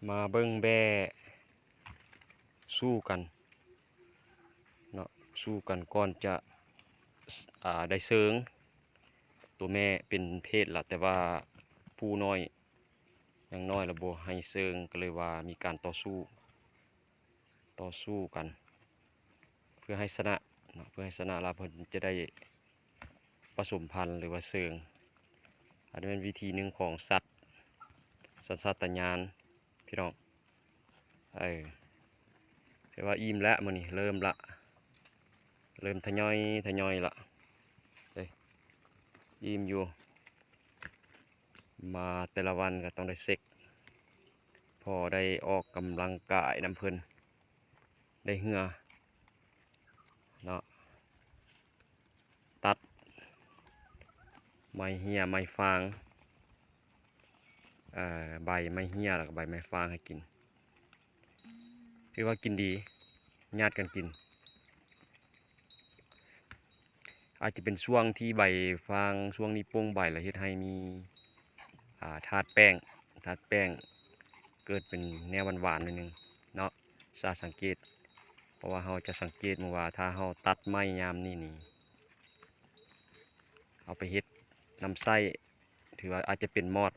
ມາເບິ່ງແບ້ສູ້ກັນເນາະ, ສູ້ກັນກ່ອນຈະ ອາ ໄດ້ເຊີງ. ຕົວແມ່ເປັນເພດລະ ແຕ່ວ່າຜູ້ນ້ອຍຍັງນ້ອຍລະບໍ່ໃຫ້ເຊີງ ກໍເລີຍວ່າມີການຕໍ່ສູ້ ຕໍ່ສູ້ກັນ ເພື່ອໃຫ້ຊະນະເນາະ, ເພື່ອໃຫ້ຊະນະລະເພິ່ນຈະໄດ້ປະສົມພັນ ຫຼືວ່າເຊີງ. ອັນນີ້ແມ່ນວິທີໜຶ່ງຂອງສັດ ສັນຊາດຕະຍານພີ່ນ້ອງ. ເອີ ແຕ່ວ່າອີ່ມແລ້ວມື້ນີ້ ເລີ່ມລະ ເລີ່ມທະຍອຍ ທະຍອຍລະ ເອີ ອີ່ມຢູ່. ມາແຕ່ລະວັນກໍຕ້ອງໄດ້ເຊັກ ພໍໄດ້ອອກກຳລັງກາຍນຳເພິ່ນ ໄດ້ເຫື່ອເນາະ. ຕັດໄມ້ເຮ້ຍໄມ້ຟາງ ເອີ ໃບໄມ້ເຮ້ຍ ແລ້ວກໍໃບໄມ້ຟາງໃຫ້ກິນ ຖືວ່າກິນດີ ຍາດກັນກິນ. ອາດຈະເປັນຊ່ວງທີ່ໃບຟາງ ຊ່ວງນີ້ປົ່ງໃບ ແລ້ວເຮັດໃຫ້ມີ ອາ ທາດແປ້ງ ທາດແປ້ງເກີດເປັນແນວຫວານໆໜ້ອຍໜຶ່ງເນາະ ສາສັງເກດ. ເພາະວ່າເຮົາຈະສັງເກດເມື່ອວ່າ ຖ້າເຮົາຕັດໄມ້ຍາມນີ້ນີ້ ເອົາໄປເຮັດນ້ຳໃຊ້ ຖືວ່າອາດຈະເປັນມອດ.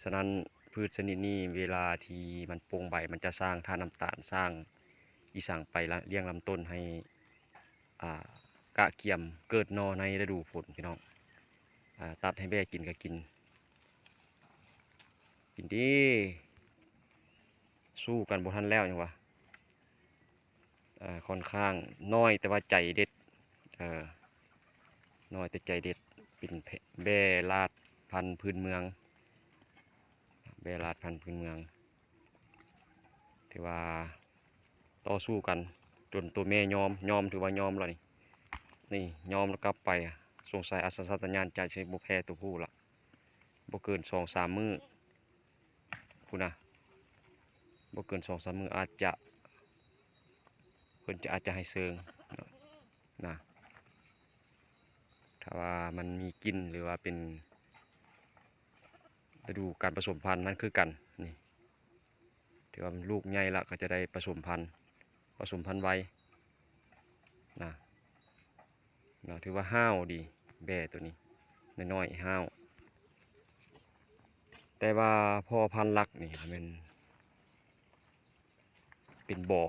ສະນັ້ນພືດຊະນິດນີ້ ເວລາທີ່ມັນປົ່ງໃບ ມັນຈະສ້າງທາດນ້ຳຕານ ສ້າງອີ່ສັງໄປລ້ຽງລຳຕົ້ນໃຫ້ ອາ ກະກຽມເກີດໜໍ່ໃນລະດູຝົນພີ່ນ້ອງ. ອາ ຕັດໃຫ້ແບ້ກິນກໍກິນ ກິນດີ ສູ້ກັນບໍ່ທັນແລ້ວຫຍັງວະ. ເອີ ຂ້ອນຂ້າງນ້ອຍແຕ່ວ່າໃຈເດັດ ເອີ ນ້ອຍແຕ່ໃຈເດັດ ເປັນແບ້ລາດພັນພື້ນເມືອງ ແບ້ລາດພັນພື້ນເມືອງ. ຖືວ່າຕໍ່ສູ້ກັນຈົນໂຕແມ່ຍອມ ຍອມ ຖືວ່າຍອມແລ້ວນີ້ ນີ້ຍອມແລ້ວກັບໄປ. ສົງໄສອາ ສັນຊາດຕະຍານຈະຊິບໍ່ແພ້ໂຕຜູ້ລະ ບໍ່ເກີນສອງສາມມື້ພຸ້ນນະ ບໍ່ເກີນສອງສາມມື້ອາດຈະ ເພິ່ນຈະ ອາດຈະໃຫ້ເຊີງນະ ຖ້າວ່າມັນມີກິ່ນ ຫຼືວ່າເປັນລະດູການປະສົມພັນ ນັ້ນຄືກັນນີ້ ຖືວ່າລູກໃຫຍ່ລະ ກໍຈະໄດ້ປະສົມພັນ ປະສົມພັນໄວນະ ນະ ຖືວ່າຫ້າວດີ ແບ້ໂຕນີ້ນ້ອຍໆ ຫ້າວ. ແຕ່ວ່າພໍ່ພັນຫຼັກນີ້ແມ່ນເປັນບໍ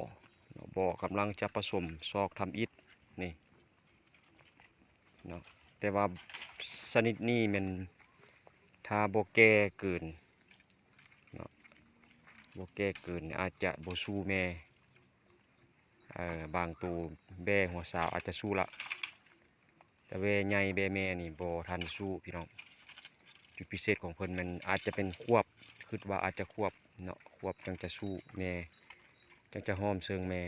ເນາະ ບໍກຳລັງຈະປະສົມຊອກທຳອິດນີ້ເນາະ. ແຕ່ວ່າຊະນິດນີ້ແມ່ນຖ້າບໍ່ແກ່ເກີນເນາະ ບໍ່ແກ່ເກີນອາດຈະບໍ່ສູ້ແມ່. ເອີ ບາງໂຕແບ້ຫົວສາວອາດຈະສູ້ລະ ແຕ່ແບ້ໃຫຍ່ແບ້ແມ່ນີ້ບໍ່ທັນສູ້ພີ່ນ້ອງ. ຈຸດພິເສດຂອງເພິ່ນແມ່ນອາດຈະເປັນຂວບ ຄິດວ່າອາດຈະຂວບເນາະ ຂວບຈັ່ງຈະສູ້ແມ່ ຈັ່ງຈະຫອມເຊີງແມ່.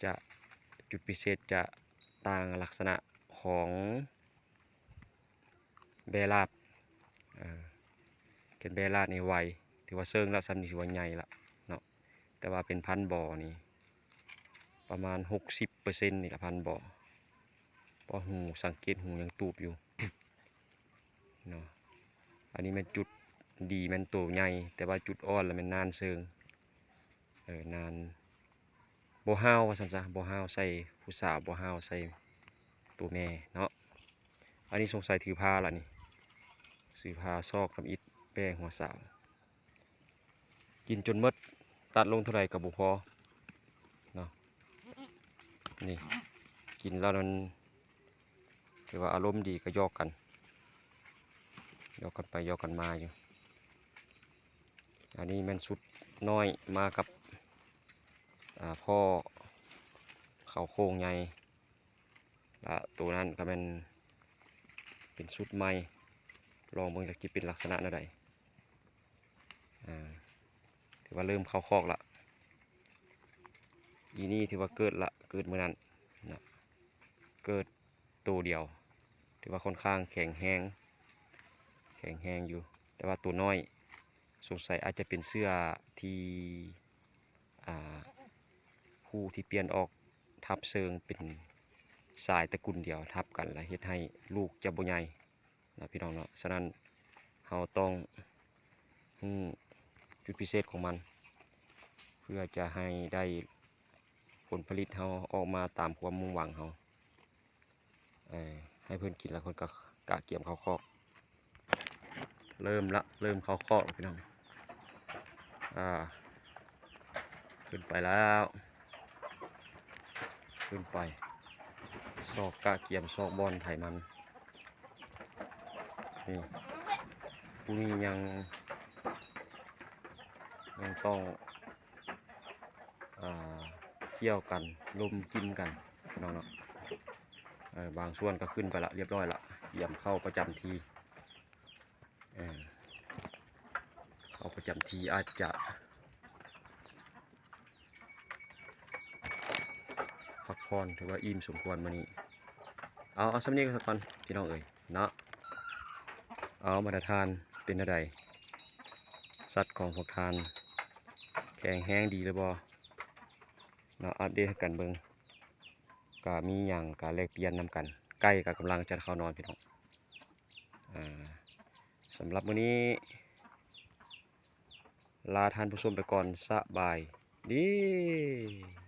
ຈະ ຈຸດພິເສດຈະຕ່າງລັກສະນະຂອງ ແບ້ລາດ ເອີ ເປັນແບ້ລາດນີ້ໄວ ຖືວ່າເຊີງລະ ສ່ຳນີ້ຖືວ່າໃຫຍ່ລະເນາະ. ແຕ່ວ່າເປັນພັນບໍນີ້ປະມານຫົກສິບເປີເຊັນນີ້ລະ ພັນບໍ ເພາະຫູ ສັງເກດຫູຍັງຕູບຢູ່ເນາະ. ອັນນີ້ແມ່ນຈຸດດີແມ່ນໂຕໃຫຍ່ ແຕ່ວ່າຈຸດອ່ອນລະແມ່ນນານເຊີງ ເອີ ນານ ບໍ່ຫ້າວວ່າຊັ້ນຊະ ບໍ່ຫ້າວໃສ່ຜູ້ສາວ ບໍ່ຫ້າວໃສ່ໂຕແມ່ເນາະ. ອັນນີ້ສົງໄສຖືພາລະນີ້ ຖືພາຊອກທຳອິດແປ້ຫົວສາວ. ກິນຈົນໝົດ ຕັດລົງເທົ່າໃດກໍບໍ່ພໍເນາະ. ນີ້ ກິນແລ້ວມັນ ຖືວ່າອາລົມດີ ກໍຢອກກັນ ຢອກກັນໄປຢອກກັນມາຢູ່. ອັນນີ້ແມ່ນຊຸດນ້ອຍມາກັບ ອາ ພໍ່ເຂົາໂຄງໃຫຍ່ ລະໂຕນັ້ນກໍແມ່ນເປັນຊຸດໃໝ່ ລອງເບິ່ງຈັກຊິເປັນລັກສະນະແນວໃດ. ອາ ຖືວ່າເລີ່ມເຂົ້າຄອກລະ ອີນີ້ຖືວ່າເກີດລະ ເກີດມື້ນັ້ນນະ ເກີດໂຕດຽວ ຖືວ່າຂ້ອນຂ້າງແຂງແຮງ ແຂງແຮງຢູ່ ແຕ່ວ່າໂຕນ້ອຍສົງໄສອາດຈະເປັນເຊື້ອທີ່ ອາ ຜູ້ທີ່ປ່ຽນອອກທັບເຊີງເປັນສາຍຕະກຸນດຽວທັບກັນ ແລະ ເຮັດໃຫ້ລູກຈະບໍ່ໃຫຍ່ເນາະ ພີ່ນ້ອງເນາະ. ສະນັ້ນເຮົາຕ້ອງຮູ້ ຈຸດພິເສດຂອງມັນ ເພື່ອຈະໃຫ້ໄດ້ຜົນຜະລິດເຮົາອອກມາຕາມຄວາມມຸ່ງຫວັງເຮົາ. ເອີ ໃຫ້ເພິ່ນກິນແລ້ວເພິ່ນກໍກະກຽມເຂົ້າຄອກ. ເລີ່ມລະ ເລີ່ມເຂົ້າຄອກແລ້ວພີ່ນ້ອງ. ອ່າ ຂຶ້ນໄປແລ້ວ ຂຶ້ນໄປ ຊອກກະກຽມຊອກບ່ອນໄຖມັນ. ນີ້ ຜູ້ນີ້ຍັງ ຍັງຕ້ອງ ອ່າ ກ່ຽວກັນ ລົມກິນກັນພີ່ນ້ອງເນາະ. ເອີ ບາງສ່ວນກໍຂຶ້ນໄປລະ ຮຽບຮ້ອຍລະ ກຽມເຂົ້າປະຈຳທີ່. ເອີ ເຂົ້າປະຈຳທີ່ ອາດຈະພັກຜ່ອນ ຖືວ່າອີ່ມສົມຄວນມື້ນີ້. ເອົາ ເອົາສ່ຳນີ້ກ່ອນສາກ່ອນພີ່ນ້ອງເອີຍເນາະ. ເອົາ ມາດາທ່ານເປັນແນວໃດ? ສັດຂອງພວກທ່ານແຂງແຮງດີຫຼືບໍ່ເນາະ? ອັບເດດໃຫ້ກັນເບິ່ງ ກະມີຫຍັງກະແລກປ່ຽນນຳກັນ. ໄກ່ກະກຳລັງຈະເຂົ້ານອນພີ່ນ້ອງ. ອ່າ ສຳລັບມື້ນີ້ ລາທ່ານຜູ້ຊົມໄປກ່ອນ ສະບາຍດີ.